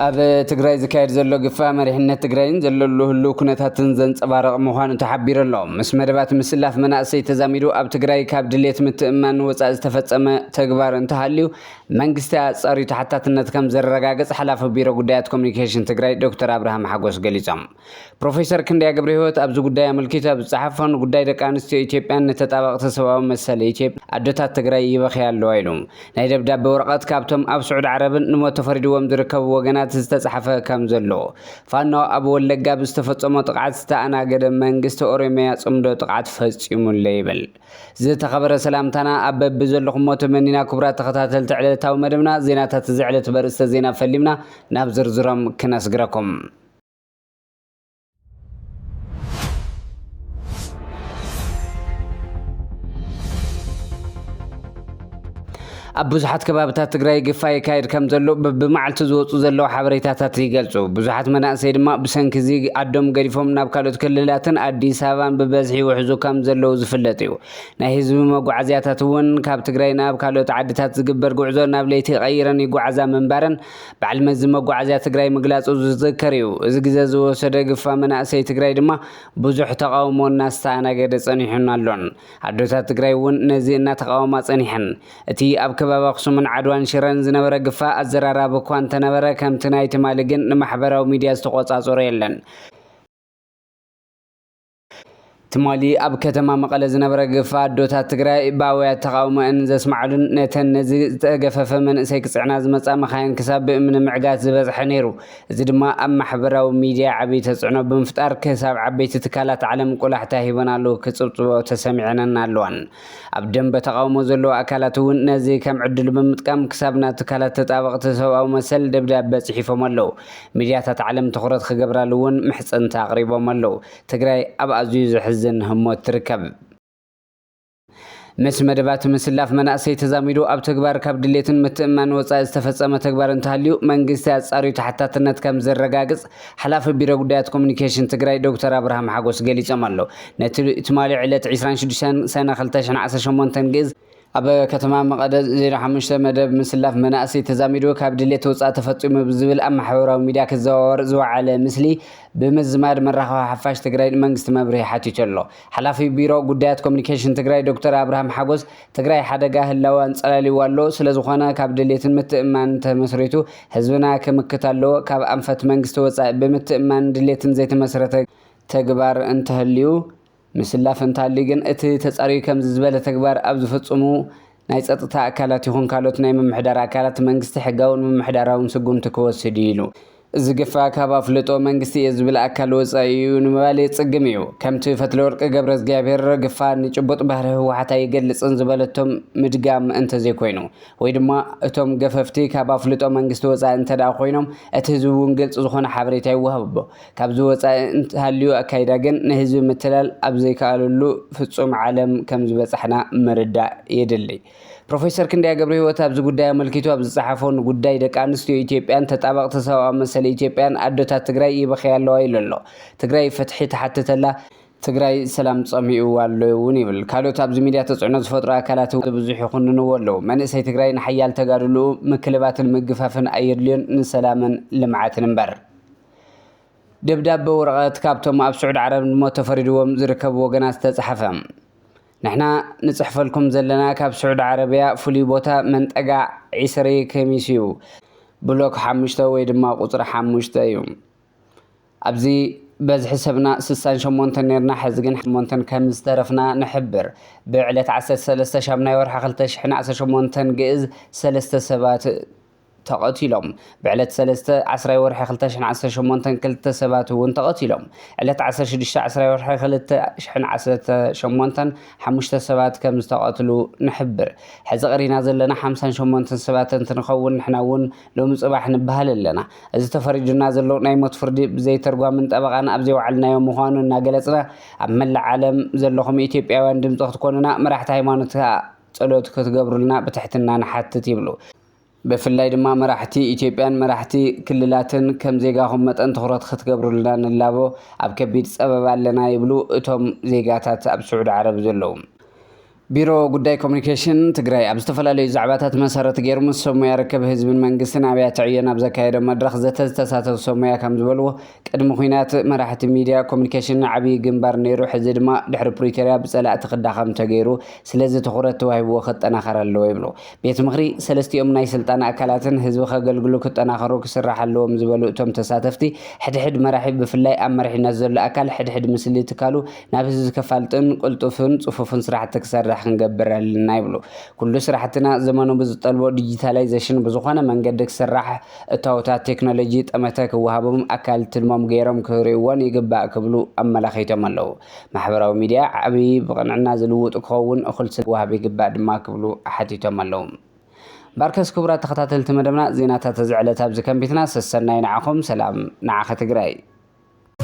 ኣብ ትግራይ ዝካየድ ዘሎ ግፋ መሪሕነት ትግራይን ዘለሉ ህልው ኩነታትን ዘንጸባርቕ ምዃኑ ተሓቢሩ ኣሎ። ምስ መደባት ምስላፍ መናእሰይ ተዛሚዱ ኣብ ትግራይ ካብ ድሌት ምትእምማን ወጻኢ ዝተፈጸመ ተግባር እንተሃልዩ መንግስቲ ኣጻርዩ ተሓታትነት ከም ዘረጋግጽ ሓላፊ ቢሮ ጉዳያት ኮሚኒኬሽን ትግራይ ዶክተር ኣብርሃም ሓጎስ ገሊጾም። ፕሮፌሰር ክንደያ ገብረህይወት ኣብዚ ጉዳይ ኣመልኪቱ ኣብ ዝጸሓፎ፣ ንጉዳይ ደቂ ኣንስትዮ ኢትዮጵያን ንተጣበቕቲ ሰብኣዊ መሰል ኢትዮጵያ ኣዶታት ትግራይ ይበኽያ ኣለዋ ኢሉ። ናይ ደብዳበ ወረቐት ካብቶም ኣብ ስዑዲ ዓረብን ንሞት ተፈሪድዎም ዝርከቡ ወገናት ዝተጻሕፈ ከም ዘሎ፣ ፋኖ ኣብ ወለጋ ብዝተፈጸሞ ጥቕዓት ዝተኣናገደ መንግስቲ ኦሮሚያ ጽምዶ ጥቕዓት ፈጺሙለ ይብል። ዝተኸበረ ሰላምታና ኣብ በብዘለኹሞ ተመኒና። ክቡራት ተኸታተልቲ ዕለታዊ መደብና፣ ዜናታት እዚ ዕለት በርእስተ ዜና ፈሊምና ናብ ዝርዝሮም ክነስግረኩም። ኣብ ብዙሓት ከባብታት ትግራይ ግፋ ይካየድ ከም ዘሎ በብመዓልቱ ዝወፁ ዘለዉ ሓበሬታታት ይገልፁ። ብዙሓት መናእሰይ ድማ ብሰንኪ እዚ ዓዶም ገዲፎም ናብ ካልኦት ክልላትን ኣዲስ ኣበባን ብበዝሒ ይውሕዙ ከም ዘለዉ ዝፍለጥ እዩ። ናይ ህዝቢ መጓዓዝያታት እውን ካብ ትግራይ ናብ ካልኦት ዓድታት ዝግበር ጉዕዞ ናብ ለይቲ ቀይረን ይጓዓዛ ምንባረን በዓል መዚ መጓዓዝያ ትግራይ ምግላፁ ዝዝከር እዩ። እዚ ግዘ ዝወሰደ ግፋ መናእሰይ ትግራይ ድማ ብዙሕ ተቃውሞ እናስተኣናገደ ጸኒሑን ኣሎን። ኣዶታት ትግራይ እውን ነዚ እናተቃወማ ጸኒሐን። እቲ ኣብ ከባቢ ኣኽሱምን ዓድዋን ሽረን ዝነበረ ግፋ ኣዘራራቢ እኳ እንተነበረ፣ ከምቲ ናይ ትማሊ ግን ንማሕበራዊ ሚድያ ዝተቆጻጸሮ የለን። ትማሊ ኣብ ከተማ መቐለ ዝነበረ ግፋ ኣዶታት ትግራይ ብኣውያት ተቃውሞአን ዘስማዕሉን ነተን ነዚ ዝተገፈፈ መንእሰይ ክጽዕና ዝመጻ መኻይን ክሳብ ብእምኒ ምዕጋት ዝበጽሐ ነይሩ። እዚ ድማ ኣብ ማሕበራዊ ሚድያ ዓብዪ ተጽዕኖ ብምፍጣር ክሳብ ዓበይቲ ትካላት ዓለም ቆላሕታ ሂበን ኣለዉ፣ ክጽብጽቦ ተሰሚዐነን ኣለዋን። ኣብ ደንበ ተቃውሞ ዘለዉ ኣካላት እውን ነዚ ከም ዕድል ብምጥቃም ክሳብ ናብ ትካላት ተጣበቕቲ ሰብኣዊ መሰል ደብዳበ ጽሒፎም ኣለዉ። ሚድያታት ዓለም ትኹረት ክገብራሉ እውን ምሕጽንታ ኣቕሪቦም ኣለዉ። ትግራይ ኣብ ኣዝዩ ዘሕዝን ህሞት ትርከብ። ምስ መደባት ምስላፍ መናእሰይ ተዛሚዱ ኣብ ተግባር ካብ ድሌትን ምትእምማን ወፃኢ ዝተፈፀመ ተግባር እንተሃልዩ መንግስቲ ኣፃርዩ ተሓታትነት ከም ዘረጋግፅ ሓላፊ ቢሮ ጉዳያት ኮሚኒኬሽን ትግራይ ዶክተር ኣብርሃም ሓጎስ ገሊፆም ኣለዉ። ነቲ ትማሊ ዕለት ዕስራን ሽዱሽተን ሰነ ክልተ ሽሕን ዓሰርተ ሸሞንተን ግእዝ ኣብ ከተማ መቐለ ዜሮ ሓሙሽተ መደብ ምስላፍ መናእሰይ ተዛሚዱ ካብ ድሌት ወፃኢ ተፈፂሙ ብዝብል ኣብ ማሕበራዊ ሚድያ ክዘዋወር ዝወዓለ ምስሊ ብምዝማድ መራኸቢ ሓፋሽ ትግራይ ንመንግስቲ መብርሂ ሓቲቱ ኣሎ። ሓላፊ ቢሮ ጉዳያት ኮሚኒኬሽን ትግራይ ዶክተር ኣብርሃም ሓጎስ፣ ትግራይ ሓደጋ ህላወ ኣንጸላልይዋ ኣሎ። ስለዝኾነ ካብ ድሌትን ምትእምማን ተመስሪቱ ህዝብና ክምክት ኣለዎ። ካብ ኣንፈት መንግስቲ ወፃኢ ብምትእምማን ድሌትን ዘይተመስረተ ተግባር እንተህልዩ፣ ምስላፍ እንተሃልዩ ግን እቲ ተጻርዩ ከምዚ ዝበለ ተግባር ኣብ ዝፍጽሙ ናይ ጸጥታ ኣካላት ይኹን ካልኦት ናይ ምምሕዳር ኣካላት መንግስቲ ሕጋውን ምምሕዳራውን ስጉምቲ ክወስድ እዩ ኢሉ። እዚ ግፋ ካብ ኣፍልጦ መንግስቲ እየ ዝብል ኣካል ወጻኢ እዩ ንምባል የጽግም እዩ። ከምቲ ፈትለወርቅ ገብረ እግዚኣብሔር ግፋ ንጭቡጥ ባህሪ ህወሓት ኣይገልጽን ዝበለቶም ምድጋም እንተዘይኮይኑ፣ ወይ ድማ እቶም ገፈፍቲ ካብ ኣፍልጦ መንግስቲ ወጻኢ እንተደኣ ኮይኖም፣ እቲ ህዝቢ እውን ግልጺ ዝኾነ ሓበሬታ ይወሃቦ። ካብዚ ወጻኢ እንተሃልዩ ኣካይዳ ግን ንህዝቢ ምትላል ኣብ ዘይከኣለሉ ፍጹም ዓለም ከም ዝበጻሕና ምርዳእ የድሊ። ፕሮፌሰር ክንደያ ገብረህይወት ኣብዚ ጉዳይ ኣመልኪቱ ኣብ ዝጸሓፎ፣ ንጉዳይ ደቂ ኣንስትዮ ኢትዮጵያን ተጣበቕቲ ሰብኣዊ መሰል ኢትዮጵያን ኣዶታት ትግራይ ይበኽያ ኣለዋ ኢሉ ኣሎ። ትግራይ ፍትሒ ትሓትት ኣላ፣ ትግራይ ሰላም ጸሚእዋ ኣሎ እውን ይብል። ካልኦት ኣብዚ ሚድያ ተጽዕኖ ዝፈጥሩ ኣካላት እውን ብዙሕ ይኹንንዎ ኣለዉ። መንእሰይ ትግራይ ንሓያል ተጋድልኡ ምክልባትን ምግፋፍን ኣየድልዮን፣ ንሰላምን ልምዓትን እምበር። ደብዳበ ወረቐት ካብቶም ኣብ ስዑዲ ዓረብ ንሞት ተፈሪድዎም ዝርከቡ ወገናት ዝተጻሕፈ። ንሕና ንጽሕፈልኩም ዘለና ካብ ስዑዲ ዓረብያ ፍሉይ ቦታ መንጠጋ ዒስሪ ከሚስ እዩ። ብሎክ ሓሙሽተ ወይ ድማ ቁጽሪ ሓሙሽተ እዩ። ኣብዚ በዝሒ ሰብና ስሳን ሸሞንተን ነርና፣ ሕዚ ግን ሸሞንተን ከም ዝተረፍና ንሕብር። ብዕለት ዓሰርተ ሰለስተ ሻምናይ ወርሒ ክልተ ሽሕን ዓሰርተ ሸሞንተን ግእዝ ሰለስተ ሰባት ተቐቲሎም። ብዕለት ሰለስተ ዓስራይ ወርሒ ክልተ ሽሕን ዓሰርተ ሸሞንተን ክልተ ሰባት እውን ተቐቲሎም። ዕለት ዓሰርተ ሽዱሽተ ዓስራይ ወርሒ ክልተ ሽሕን ዓሰርተ ሸሞንተን ሓሙሽተ ሰባት ከም ዝተቐትሉ ንሕብር። ሕዚ ቀሪና ዘለና ሓምሳን ሸሞንተን ሰባት እንትንኸውን ንሕና እውን ሎሚ ጽባሕ ንበሃል ኣለና። እዚ ተፈሪዱና ዘሎ ናይ ሞት ፍርዲ ብዘይተርጓምን ጠበቓን ኣብ ዘይወዓልናዮ ምዃኑ እናገለጽና ኣብ መላእ ዓለም ዘለኹም ኢትዮጵያውያን ድምፂ ክትኮኑና መራሕቲ ሃይማኖት ጸሎት ክትገብሩልና ብትሕትና ንሓትት ይብሉ። ብፍላይ ድማ መራሕቲ ኢትዮጵያን መራሕቲ ክልላትን ከም ዜጋኹም መጠን ትኹረት ክትገብሩልና ንላቦ፣ ኣብ ከቢድ ጸበባ ኣለና ይብሉ እቶም ዜጋታት ኣብ ስዑዲ ዓረብ ዘለዉ። ቢሮ ጉዳይ ኮሚኒኬሽን ትግራይ ኣብ ዝተፈላለዩ ዛዕባታት መሰረት ገይሩ ምስ ሰብ ሞያ ርክብ ህዝብን መንግስትን ኣብያተ ዕዮን ኣብ ዘካየዶ መድረኽ ዘተ ዝተሳተፉ ሰብ ሞያ ከም ዝበልዎ፣ ቅድሚ ኲናት መራሕቲ ሚድያ ኮሚኒኬሽን ዓብዪ ግንባር ነይሩ፣ ሕዚ ድማ ድሕሪ ፕሪቶርያ ብፀላእቲ ክዳኸም ተገይሩ፣ ስለዚ ትኹረት ተዋሂብዎ ክጠናኸር ኣለዎ ይብሉ። ቤት ምኽሪ ሰለስቲኦም ናይ ስልጣን ኣካላትን ህዝቢ ከገልግሉ ክጠናኸሩ ክስራሕ ኣለዎም ዝበሉ እቶም ተሳተፍቲ፣ ሕድሕድ መራሒ ብፍላይ ኣብ መሪሕነት ዘሎ ኣካል ሕድሕድ ምስሊ ትካሉ ናብ ህዝቢ ከፋልጥን ቅልጡፍን ጽፉፍን ስራሕቲ ክሰርሕ ክንገብር ኣለና ይብሉ። ኩሉ ስራሕትና ዘመኑ ብዝጠልቦ ዲጂታላይዜሽን ብዝኾነ መንገዲ ክስራሕ፣ እታወታት ቴክኖሎጂ ጠመተ ክወሃቦም ኣካል ትልሞም ገይሮም ክርእይዎን ይግባእ ክብሉ ኣመላኺቶም ኣለዉ። ማሕበራዊ ሚድያ ዓብዪ ብቕንዕና ዝልውጥ ክኸውን እኹል ስለ ክወሃብ ይግባእ ድማ ክብሉ ሓቲቶም ኣለዉ። ባርከስ ክቡራት ተኸታተልቲ መደብና ዜናታት እዚ ዕለት ኣብዚ ከንቢትና ሰሰናይ ንዓኹም ሰላም ንዓኸ ትግራይ።